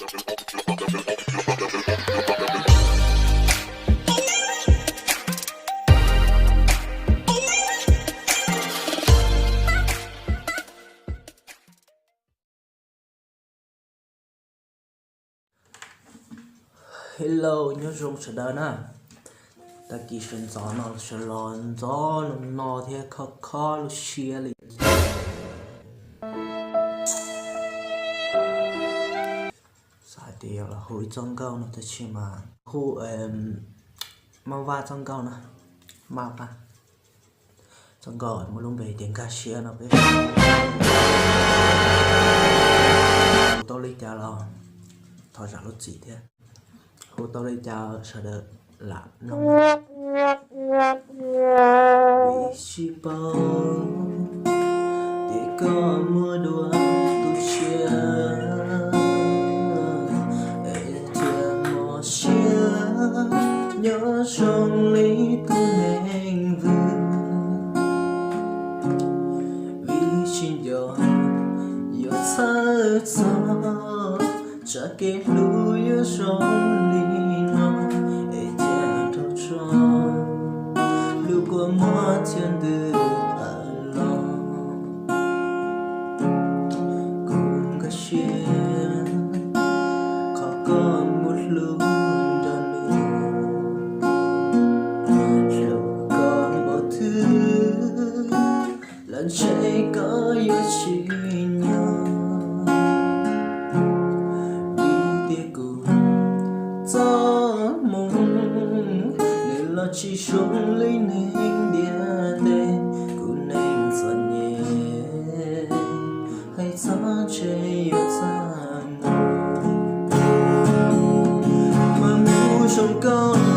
Hello, nyob zoo sawv daws na. Tag kis sawv ntxov no sawv los ntxov no no thiab khob khob lub siab li. Xav hais tias yog los hu ib txoj nkauj no tab sis mas hu, em, Maj Vaj txoj nkauj na. Maj Vaj txoj nkauj muaj lub npe tias Nkag Siab no peb hu tau li cas los thov zam lub txim thiab. Hu tau li cas sawv daws lam mloog. Vim tsis paub tias koj muaj dua tus tshiab, es thiaj mob siab nyob zoo li tus neeg vwm. Vim tsis nco yuav txhawj txog tsam kev hlub yuav zoo li no, es thiaj raug tso hlub kua muag thiab ntws tawm los. Kuv nkag siab qhov koj muaj hlub nrog nws, hlub koj npaum twg los ntshe koj yuav tsis nyob. Vim tias kuv txoj hmoo nws los tsis zoo li neeg ntiaj teb, kuv neeg txom nyem hais txog ntshe yuav txaj muag. Mas mus zoo koj